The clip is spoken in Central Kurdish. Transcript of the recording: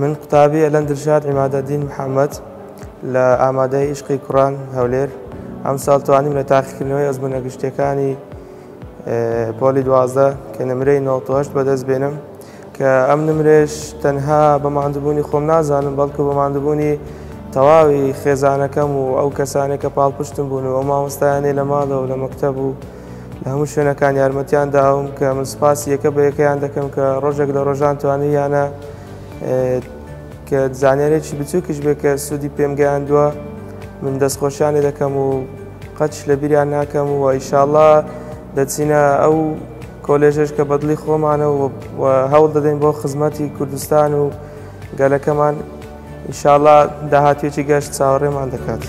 من قوتابی ئەلەند دلشاد عیمادەدین محەممەد لە ئامادەی ئیشقی کوڕان هەولێر. ئەمساڵ توانیم لە تاقیکردنەوەی ئەزموونە گشتیەکانی پۆلی 12 کە نمرەی 98 بەدەست بێنم، کە ئەم نمرێش تەنها بە ماندووبوونی خۆم نازانم، بەڵکو بە ماندووبوونی تەواوی خێزانەکەم و ئەو کەسانێک کە پاڵپشتم بوون و ئەو مامۆستایانەی لە ماڵەوە و لە مەکتەب و لە هەموو شوێنەکان یارمەتیان داوم، کە من سپاسی یەکە بە یەکەیان دەکەم کە ڕۆژێک لە ڕۆژان توانیویانە کە زانیارێکی بچووکیش بێ کە سوودی پێم گەیاندووە، من دەستخۆشیان لێ دەکەم و قەتش لە بیریان ناکەم و ئیشاڵڵا دەچینە ئەو کۆلێژەش کە بەدڵی خۆمانە و هەوڵ دەدەین بۆ خزمەتی کوردستان و گەلەکەمان. ئیشاڵڵا داهاتوێکی گەشت چاوەڕێمان دەکات.